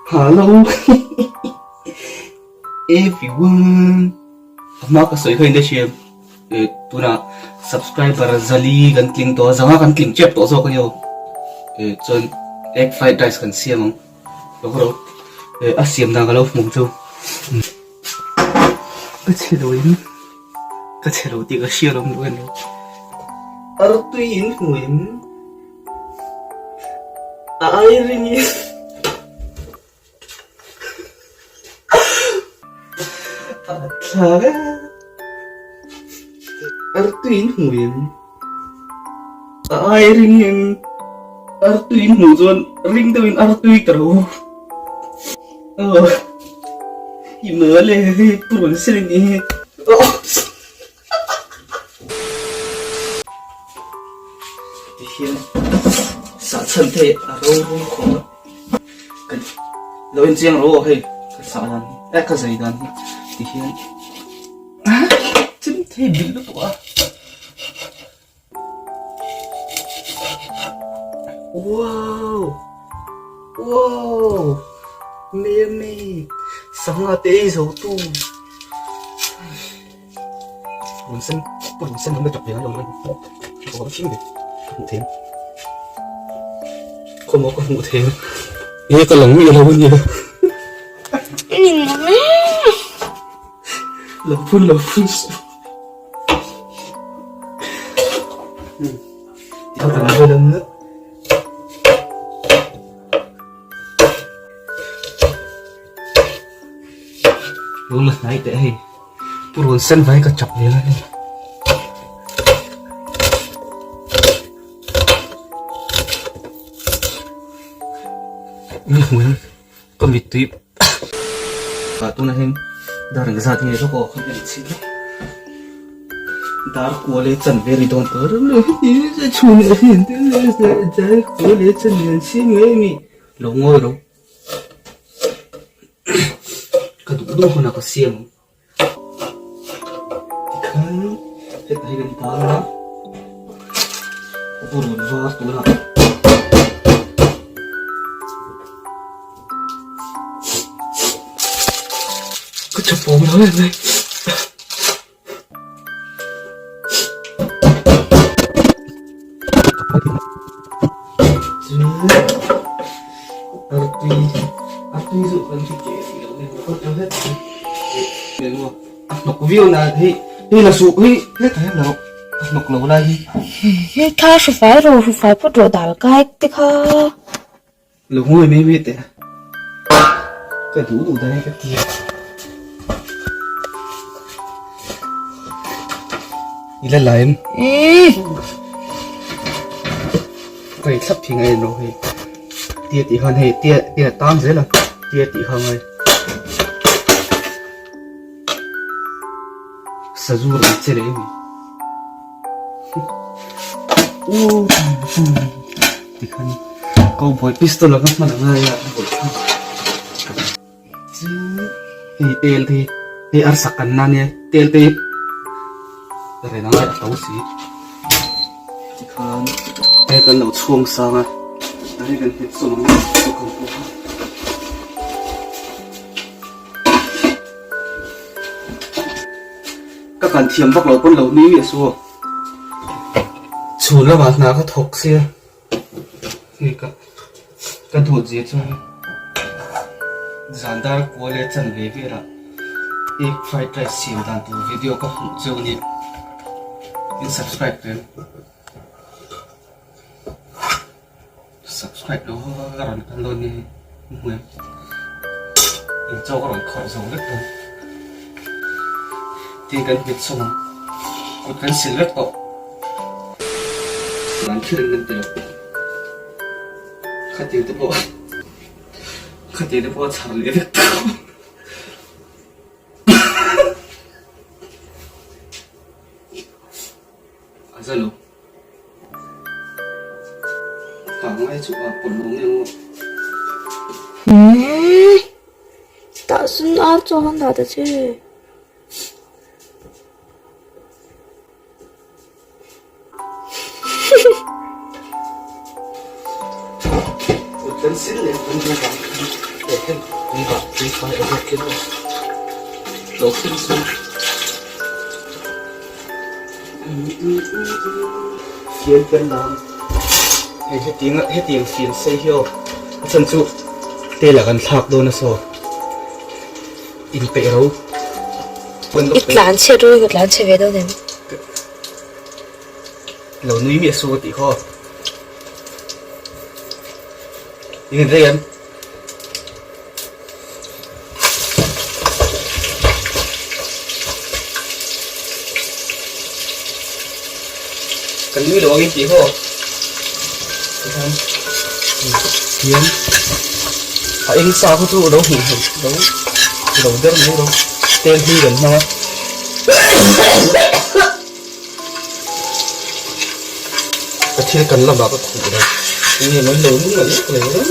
Hello everyone a hma ka sawi kha in hria eh tunah subscriber zali kan tling tawh a zanga kan tling tep tawh zawk a ni aw eh chuan egg fried rice kan siam ang lo ro eh a siam dan ka lo hmu chu ka chhe lo in ka chhe lo tih ka hria lo hmuh en lo artui in hmu in. A ai ring in a thlak e. Artui in hmu in a ai ring in artui in hmuh chuan ring deuh in artui ka ro. Aw i mawl e hei purun sen a ni hi. Tihian sah chhan te a ro rum khawp a, ka lo inchiang ro aw hei ka sah dan hi eh ka zai dan hi tihian chim thei bil lutuk a. Wow wow Mimi sangha te ei zo tu. Run sen run sen lam tap hian lo lo thim ve hmuh theih khawmaw ka hmuh theih e ka lang miah lo ania lo phun lo phun suh tikhan kan vel ang a. Lo la hnai teh hei. Purun sen vai ka chak ve la hei. Ni hmuin ka mittui ah tunah hian dar eng zat nge lawk aw khan en chhin a. Dar kual e chan ve ri dawn tawh reng lo hei chhun ah hian dar kual e chan ve an siam ngei a mi lo ngawi ro. Ka duh duh hunah ka siam ang. Tikhan hetah hi kan tar a, purun var tunah ka chapawm lo em mai. Hei kha hru fai rawh hru fai phawt rawh dal kai te kha. Lo ngawi mai mai teh a, ka duh duh dan hi ka ti a. I la la em? Ka in thlap thing a en lo hei. Tia tih khan hei tia tia tang zel a, tia tih kha ngai. Sazu rawn che leh a ni. Tikhan cowboy pistol anga hman a ngai a hei tel te hi hei arsa kan na ania tel te hi ren a ngai a to si tikhan hei kan lo chhuang sang a hei kan hmet sawm ang a. Ka kan thiam vak lo pawn lo ni miah suh aw. Chhun lamah hna ka thawk sia hei ka ka duat zia chu zan dar kual leh chan ve velah egg fried rice siam dan tur video ka hmuh cheu a nia in subscribe teh ang subscribe lo ka rawn kal dawn nia hei hmu em in chaw ka rawn khawrh zo vek dawn tin kan hmet sawm ang kut kan sil vek tawh dan thil in kan ti lo khatiang te pawh khatiang te pawh a chhar leh vek tawh. A za lo. Ka ngai chu a pawlh lo nge maw. Umm tah sun ar chaw han dah ta che. Kut kan sil leh kan nia vang khan. Hei hian tui dah tui fai a bawk hian lo thleng chu fian kan lam hei hetiang hetiang fian sei hi aw a chhan chu tel ah kan thlak dawn a saw inpeih ro I tlan chhiat rual in ka tlan chhe ve dawn em? Lo nui miah suh ka tih khaw. Eng rei an. Kan nui lo angin tih haw. Tikhan hian a eng sa kha chu lo hmuh theih lo lo der mai lo tel hi kan hmang a. Ka thil kan lamah ka khuh lo. Enge mai lo nung leh lek lo.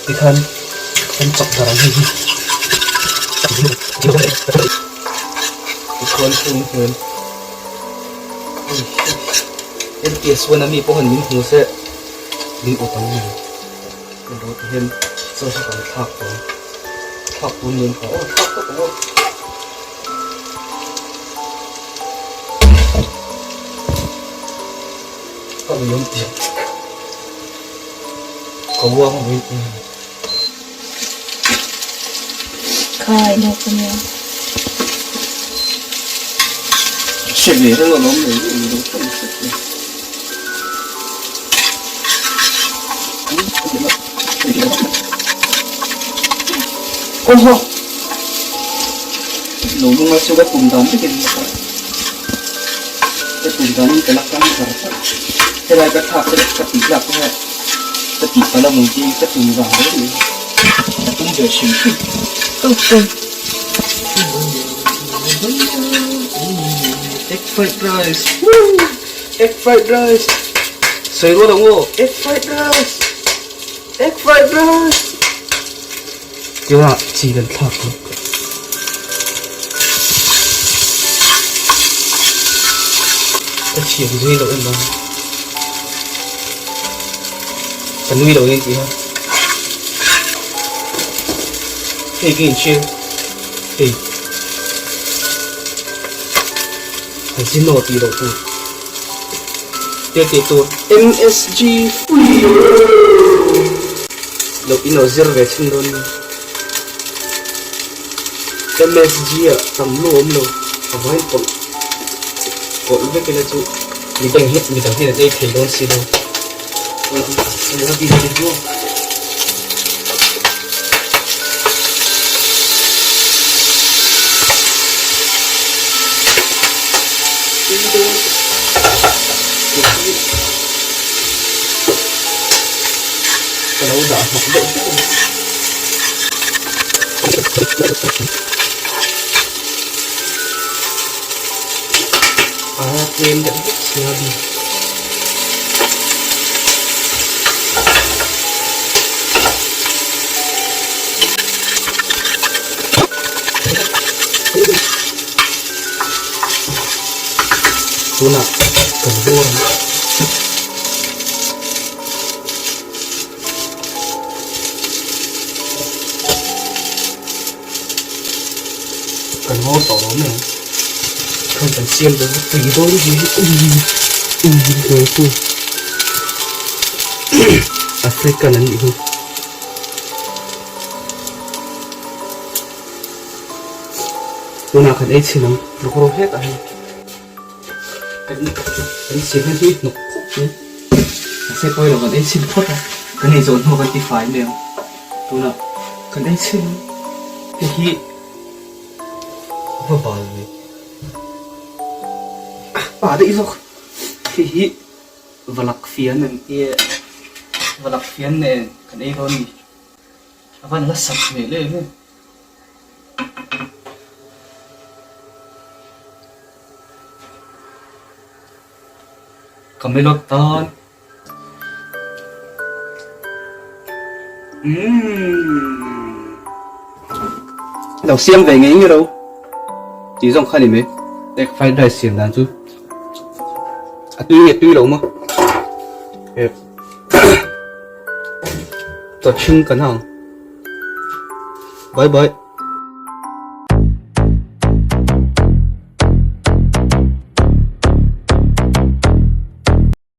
Tikhan kan chak dar ang hei hi. Tikhuan chhung hmel LPS one ami pawh han min hmu se min awt ang ni emaw ti hian chaw hi kan thlak tawh ang thlak tun nen kha aw thlak tawp ang aw. Ka ui awm tih ka uang a ui tih. Khai nawk a nia. Hre ve reng alawm mai hi eng lo pawn hre ve. Awhaw! Lo lunga chu ka tum dan vekin ka ka tum danin ka la kang char char. Helai ka thlak te ka tih tlak te hian ka tih palh a mawng tiin ka tum vang reng mai. Ka tum ve hrim hrim. Egg fried rice woo egg fried rice sawi rual ang aw egg fried rice egg fried rice tia chi kan thlak ang. Ka thiam zui loh em a ka nui loh nen tih a hei ka inchhir hei Azino tih loh tur te tih tur MSG loh in lo zir ve chhin dawn nia MSG ah tam lu awm lo a vain pawlh pawlh vek ila chu midang hi midang hian an ei thei dawn si lo Ka lo dah hnawk deuh hlek a ni. A tlem deuh hlek sia a ni. Tunah kan bawr ang. Kan ngaw tawh lo mai ang khan kan siam dawn a tui dawn hi ui ui ui African an nih hi tunah kan ei chhin ang tluk ro hlek ah hian. Kan kan siam hian hi hnawk khawp mai mahse pawi lo kan ei chhin phawt a kan ei zawh hnu kan ti fai mai ang tunah kan ei chhin hei hi va bal ve ah daih zawk hei hi valak fian an tia valak fian nen kan ei dawn a ni a van la sak hmel em em. Camelot tan. Lo siam ve ngei ngei ro tih zawng kha ni mai egg fried rice siam dan chu a tui nge tui lo maw chaw chhing kan ang bye bye.